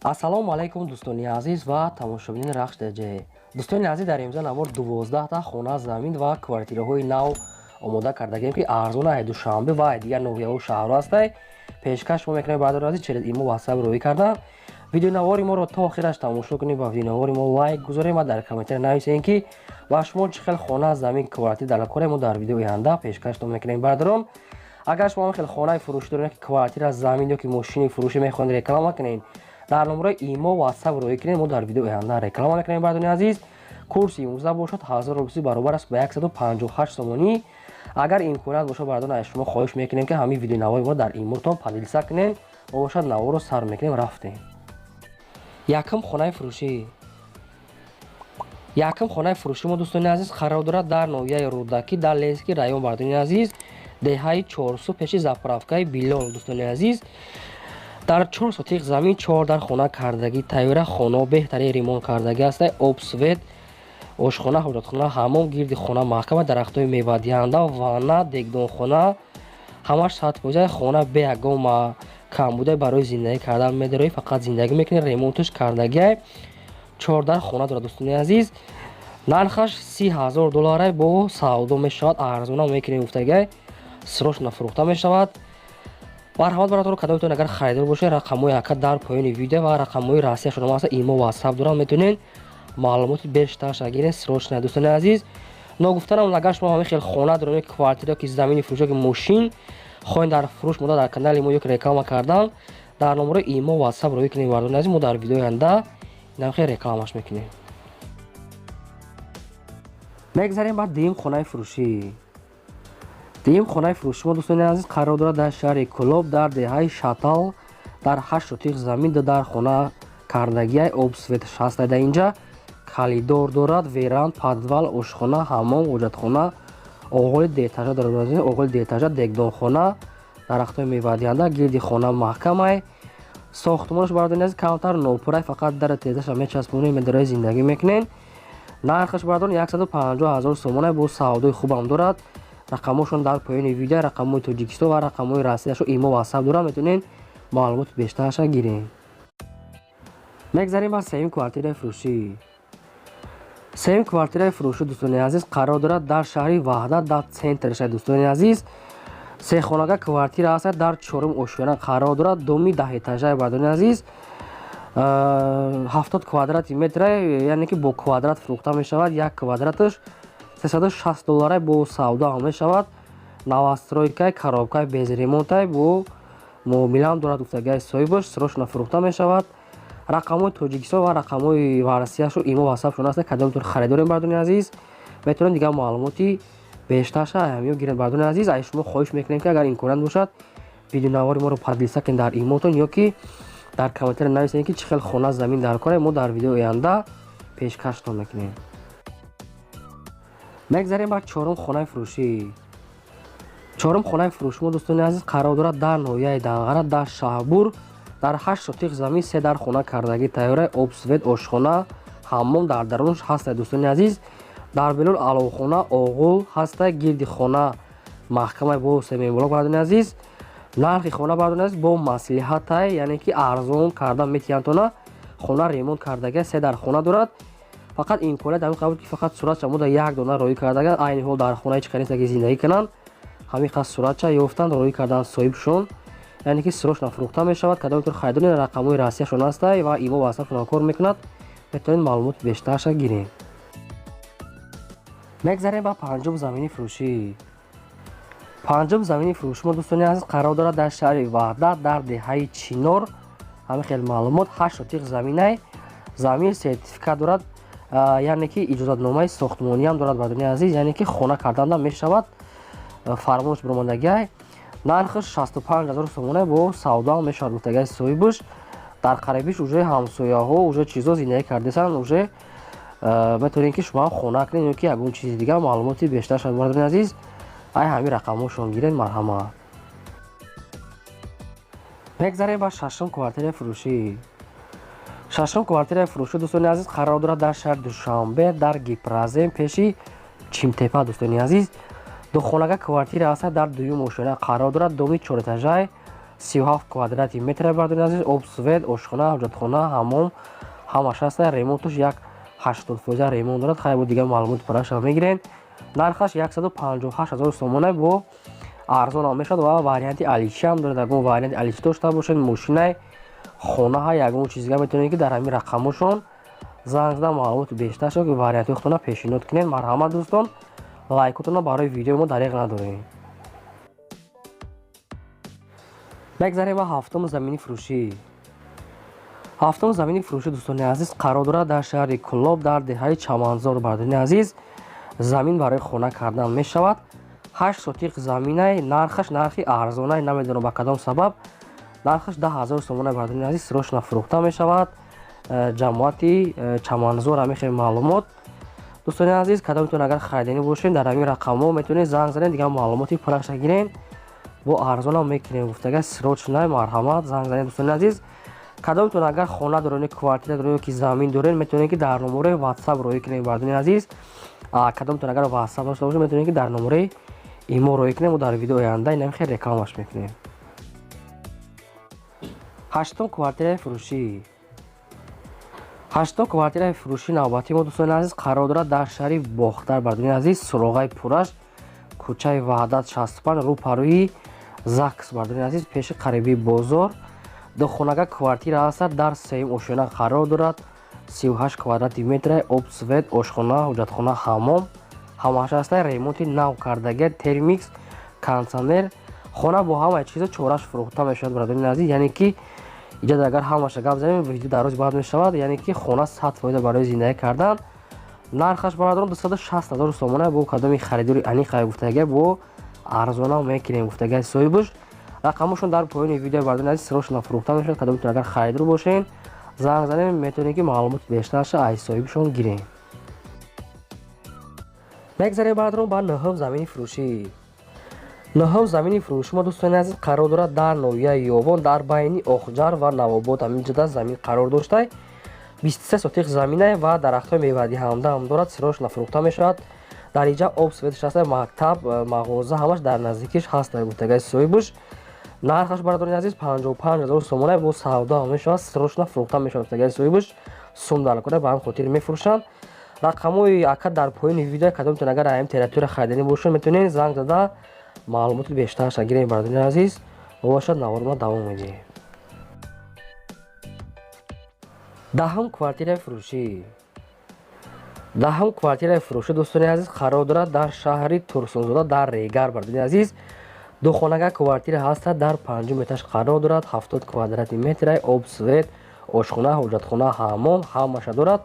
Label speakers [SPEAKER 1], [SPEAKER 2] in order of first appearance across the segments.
[SPEAKER 1] Ассалому алайкум, дӯстони азиз ва тамошобинони Рахш ДЖ. Дӯстони азиз, дар имза навор 12та хона, замин ва квартираҳои нав омода кардагем, ки арзона ай Душанбе ва ай дигар ноҳияҳо, шаҳрҳо ҳастай, пешкаш мо мекунем. Бародари азиз, через имо, ватсап рӯӣ кардан. Видеонавори моро то охираш тамошо кунед ва видеонавори мо лайк гузорем ва дар комментария нависем, ки ба шумо чӣ хел хона, замин, квартира дар коре. Мо дар видеои оянда пешкаштон мекунем. Бародарон, агар шумо хел хонаи фурӯшӣ доред, ки квартира, замин ё ки мошини фурӯшӣ мехоҳед реклама кунед, дар номерои имо, ватсап рӯӣ кунед, мо дар видеои оянда реклама мекунем. Бародарони азиз, курси имрӯза бошад 1000 рубли баробар аст ба 158 сомонӣ. Агар имконият бошад, бародарон, аз шумо хоҳиш мекунем, ки ҳамин видеонавори мо дар имотон поделиться кунед. Мо бошад наворро сар мекунем, рафтем. Якум хонаи фурӯшӣ. Якум хонаи фурӯшӣ мо, дӯстони азиз, қарор дорад дар ноҳияи Рӯдакӣ, дар Ленинский район, бародарони азиз, деҳаи Чорсу, пеши заправкаи Билол. Дӯстони азиз, дар 4 сотих замин, чор дар хона кардагӣ тайёра. Хона беҳтарин ремонт кардагӣ аста: об, свет, ошхона, ҳоҷатхона, ҳамом, гирди хона маҳкама, дарахтҳои мевадиҳанда, ванна, дегдонхона, ҳамаш 100%. Хона бе ягон камбуда, барои зиндагӣ кардан медароӣ, фақат зиндагӣ мекунӣ. Ремонташ кардагиай, чор дар хона дорад. Дӯстони азиз, нархаш 30 000 долларай, бо савдо мешавад, арзона мекунем гуфтагиай, срочно фурӯхта мешавад. Марҳамат, бародаро, кадомтон агар харидор бошед, рақамҳои ака дар поёни видео ва рақамҳои Россияшон аста, имо, ватсап дорам, метавонед маълумоти бештарша гиред, срочно. Дӯстони азиз, ногуфтанам, агар шумо ҳамин хел хона доред, квартира, ки замини фурӯш, ки мошин хоҳед дар фурӯш монда дар канали мо ё ки реклама кардан, дар номерои имо, ватсап рӯӣ кунед. Бародарони азиз, мо дар видеои оянда инам хел рекламаш мекунем. Мегзарем ба дуюм хонаи фурӯшӣ. Дуюм хонаи фурӯши мо, дӯстони азиз, қарор дорад дар шаҳри Кӯлоб, дар деҳаи Шатал, дар 8 сотих замин, дар хона кардагиай, об, светаш ҳаста. Дар инҷа калидор дорад, веранд, подвал, ошхона, ҳамом, ҳоҷатхона, оғоли деэтажа дорад, оғоли деэтажа, дегдонхона, дарахтҳои мевадиҳанда, гирди хона маҳкамай. Сохтмонаш, бародари азиз, камтар нопурай, фақат дара тезаша мечаспонем, медарои зиндагӣ мекунем. Нархаш, бародарон, 150 000 сомона, бо савдои хубам дорад. Рақамҳошон дар поёни видео, рақамҳои Тоҷикистон ва рақамҳои Россияшо, имо, ватсап дорад, метавонед маълумоти бештарша гирем. Мегзарем ба сеюм квартираи фурӯшӣ. Сеюм квартираи фурӯшӣ, дӯстони азиз, қарор дорад дар шаҳри Ваҳдат, дар центр ша. Дӯстони азиз, сехонага квартира аст, дар чорум ошёна қарор дорад, доми даҳэтажаи. Бародарони азиз, 70 квадрати метра, яъне ки бо квадрат фурӯхта мешавад. Як квадраташ 360 доллара, бо савдо ҳам мешавад. Новостройкай, коробкай, без ремонтай, бо муомилаам дорад гуфтагиай соҳибаш, срочно фурӯхта мешавад. Рақамҳои Тоҷикистон ва рақамҳои Россияшу имо, ватсапшон аст. Кадомтон харидорем, бародарони азиз, метавонед дигар маълумоти бештарша ҳамиё гиред. Бародарони азиз, аз шумо хоҳиш мекунем, ки агар имконият бошад, видеонавори моро поделиться кунед дар имотон ё ки дар комментария нависед, ки чӣ хел хона, замин дар коре, мо дар видеои оянда пешкаштон мекунем. Мегзарем ба чорум хонаи фурӯшӣ. Чорум хонаи фурӯши мо, дӯстони азиз, қарор дорад дар ноҳияи Данғара, дар Шаҳбур, дар 8 сотих замин, се дар хона кардагӣ тайёра, об, свет, ошхона, ҳаммом дар дарунаш ҳаста. Дӯстони азиз, дар белон аловхона, оғул ҳаста, гирди хона маҳкамай бо семенблок. Бародарони азиз, нархи хона, бародарони азиз, бо маслиҳатай, яъне ки арзон карда метиҳандтона. Хона ремонт кардага, се дар хона дорад. Фақат имконият ҳамин қабул, ки фақат суратша мода як дона роӣ кардага. Айни ҳол дар хонаи чӣ каниста ки зиндагӣ кунанд, ҳамин қад суратша ёфтанд, роӣ карданд соҳибшон, яъне ки срочно фурӯхта мешавад. Кадомтон харидоред, рақамҳои Россияшон ҳастай ва имо, ватсапшон кор мекунад, метавонед маълумоти бештарша гирем. Мегзарем ба панҷум замини фурӯшӣ. Панҷум замини фурӯши мо, дӯстони азиз, қарор дорад дар шаҳри Ваҳдат, дар деҳаи Чинор. Ҳамин хел маълумот: 8 сотих заминай, замин сертификат дорад, яъне ки иҷозатномаи сохтмониам дорад. Бародарони азиз, яъне ки хона карданда мешавад, фармонаш биромадагиай. Нархаш 65 000 сомона, бо савдоам мешавад гуфтагиай соҳибаш. Дар қарибиш уже ҳамсояҳо, уже чизо зиндагӣ кардесанд, уже метавонед, ки шумо хона кунед ё ки ягон чизи дигар. Маълумоти бештар шавад, бародарони азиз, ай ҳамин рақамҳошон гиред, марҳамат. Мегзарем ба шашум квартираи фурӯшӣ. Шашум квартираи фурӯшӣ, дӯстони азиз, қарор дорад дар шаҳри Душанбе, дар Гипрозем, пеши Чимтепа. Дӯстони азиз, духонага квартира аст, дар дуюм ошёна қарор дорад, доми чорэтажай. 37 квадрати метр бардори азиз, об, свет, ошхона, ҳоҷатхона, ҳаммом ҳамаш ҳаста. Ремонташ як 80% ремонт дорад. Хай, бо дигар маълумоти пурраша мегирен. Нархаш 158 ҳазор сомона, бо арзон ҳам мешавад ва варианти аличи ҳам дорад. Ягон варианти аличи дошта бошед, мошинай, хонаҳа, ягон чизга, метавонед ки дар ҳамин рақамошон занг зада, маълумоти бештар шавад, ки вариантҳои худтона пешниҳод кунед. Марҳамат, дӯстон, лайкотонро барои видеои мо дариқ надорем. Мегзарем ба ҳафтум замини фурӯшӣ. Ҳафтум замини фурӯшӣ, дӯстони азиз, қарор дорад дар шаҳри Кӯлоб, дар деҳаи Чаманзор. Бардони азиз, замин барои хона кардан мешавад. 8 сотиқ заминай, нархаш нархи арзонай, намедонам ба кадом сабаб нархаш 10 000 сомона. Бардони азиз, срочно фурӯхта мешавад. Ҷамоати Чаманзор, ҳамин хел маълумот. Дӯстони азиз, кадомтон агар харидани бошед, дар ҳамин рақамҳо метавонед занг занед, дигар маълумоти пурраша гирен. Бо арзонам мекунем гуфтага, срочно, марҳамат, занг занед. Дӯстони азиз, кадомтон агар хона доред, квартира доред ки замин доред, метавонед ки дар номерои WhatsApp роҳӣ кунед. Бардони азиз, кадомтон агар WhatsApp дошта бошед, метавонед ки дар номерои имо роҳӣ кунем. Мо дар видео оянда инам хел рекламаш мекунем. Ҳаштум квартираи фурӯшӣ. Ҳаштум квартираи фурӯшӣ навбати мо, дӯстони азиз, қарор дорад дар шаҳри Бохтар. Бардони азиз, суроғаи пурраш: кӯчаи Ваҳдат, 65, рӯпарӯи ЗАГС. Бардони азиз, пеши қарибии бозор духонага квартира ҳастад, дар сеюм ошёна қарор дорад, 38 квадрати метра, об, свет, ошхона, ҳоҷатхона, ҳаммом ҳамааш ҳаста. Ремонти нав кардагия, термикс, кондитсионер, хона бо ҳамаи чизо чораш фурӯхта мешавад. Бародарони азиз, яъне ки иҷода агар ҳамаша гап занем, видео дароз баъд мешавад. Яъне ки хона 100% барои зиндагӣ кардан. Нархаш, бародарон, 260 000 сомона. Бо кадоми харидори аниқа гуфтагия, бо арзона мекунем гуфтагия соҳибаш. Рақамошон дар поёни видео. Бародарони азиз, срочно фурӯхта мешавад. Кадомитон агар харидор бошен, занг занем, метавонем ки маълумоти бештарша аз соҳибшон гирем. Мегзарем, бародарон, ба нӯҳум замини фурӯшӣ. Нӯҳум замини фурӯши мо, дӯстони азиз, қарор дорад дар ноҳияи Ёвон, дар байни Охҷар ва Навобод. Ҳамин ҷода замин қарор дошта, 23 сотиқ заминае ва дарахтҳои мевадиҳанда ҳам дорад. Срочно фурӯхта мешавад. Дар инҷа об, светаш ҳаста, мактаб, мағоза ҳамаш дар наздикиш ҳаст, гуфтагаи соҳибаш. Нархаш, бародарони азиз, 55 000 сомона, бо савдо ҳам мешавад. Срочно фурӯхта мешавад, гуфтагаи соҳибаш. Сум дар кора, ба ҳам хотир мефурӯшанд. Рақамҳои ака дар поёни видео. Кадомтон агар аям территория харидани бошед, метавонед занг зада, маълумоти бештарша гирем. Бародарони азиз, бошад, наворма давом медиҳем. Даҳум квартираи фурӯшӣ. Даҳум квартираи фурӯшӣ, дӯстони азиз, қарор дорад дар шаҳри Турсунзода, дар Регар. Бародарони азиз, духонага квартира ҳастад, дар панҷум этаж қарор дорад, 70 квадрати метра, об, свет, ошхона, ҳоҷатхона, ҳаммом ҳамаша дорад.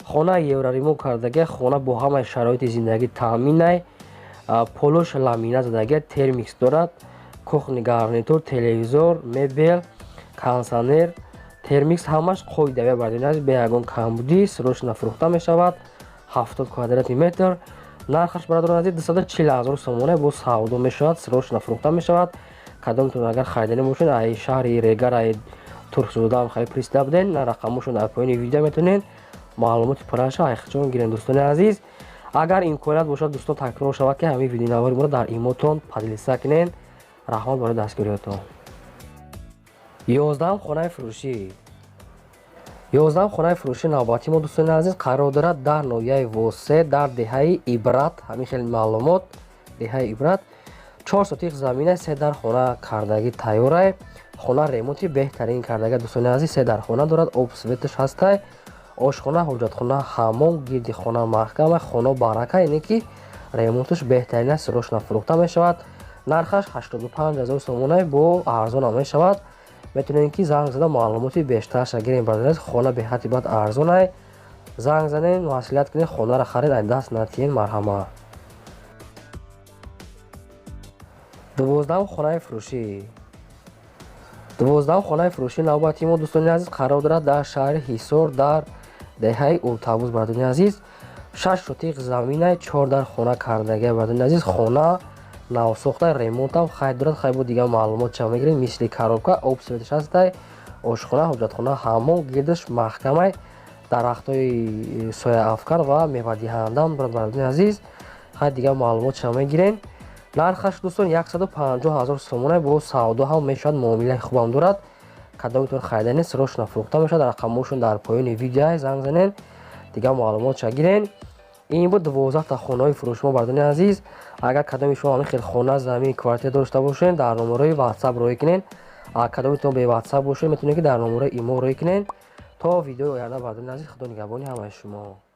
[SPEAKER 1] Хона евроремонт кардагия, хона бо ҳамаи шароити зиндагӣ таъминай, полош ламина задагия, термикс дорад, кухни гарнитур, телевизор, мебел, кондитсионер, термикс ҳамаш қоидавия. Бародарони азиз, бе ягон камбудӣ срочно фурӯхта мешавад. 70 квадрати метр. Нархаш, бародарони азиз, 240 000 сомона, бо савдо мешавад. Срочно фурӯхта мешавад. Кадомтон агар харидани бошед, ай шаҳри Регар, ай Турксудам хеле приста буден, рақамошон дар поёни видео, метавонед маълумоти пурраша айхчон гирем. Дӯстони азиз, агар имконият бошад, дӯстон, такрор шавад, ки ҳамин видеонавори моро дар имотон поделиться кунед. Раҳмат барои дастгириётон. 11-ум хонаи фурӯшӣ. 11-ум хонаи фурӯши навбатии мо, дӯстони азиз, қарор дорад дар ноҳияи Восе, дар деҳаи Ибрат. Ҳамин хел маълумот: деҳаи Ибрат, 4 сотиқ замина, се дар хона кардагӣ тайёрай. Хона ремонти беҳтарин кардага. Дӯстони азиз, се дар хона дорад, об, светаш ҳастай, ошхона, ҳоҷатхона, ҳаммом, гирди хона маҳкама, хона барака, яъне ки ремонташ беҳтарин аст. Срочно фурӯхта мешавад. Нархаш 85 000 сомона, бо арзонам мешавад. Метавонед ки занг зада, маълумоти бештарша гирем. Бародари, хона беҳадди бад арзонай. Занг занед, маслиҳат кунед, хонаро харед, ай даст натиҳед. Марҳамат. 12-ум хонаи фурӯшӣ. 12-ум хонаи фурӯшӣ навбати мо, дӯстони азиз, қарор дорад дар шаҳри Ҳисор, дар деҳаи Ултабуз. Бародарони азиз, 6 сотиқ заминай, чор дар хона кардагия. Бародарони азиз, хона навсохта, ремонтам хайр дорад. Хай, бо дигар маълумот ча мегирем. Мисли коробка, об, светаш ҳастай, ошхона, ҳоҷатхона, ҳаммом, гирдаш маҳкамай, дарахтҳои сояафкан ва мевадиҳандаам дорад. Бародарони азиз, хай, дигар маълумот ча мегирем. Нархаш, дӯстон, 150 ҳазор сомона, бо савдо ҳам мешавад, муомилаи хубам дорад. Кадомитон харидани, срочно фурӯхта мешавад. Рақамҳошон дар поёни видео, занг занен, дигар маълумотша гирен. Ин буд 12та хонаҳои фурӯши мо, бардони азиз. Агар кадоми шумо ҳамин хел хона, замин, квартира дошта бошед, дар номерои WhatsApp роҳӣ кунед. Агар кадомитон бе WhatsApp бошед, метавонед, ки дар номерои имо роҳӣ кунед. То видеои оянда, бардони азиз, худо нигаҳбони ҳамаи шумо.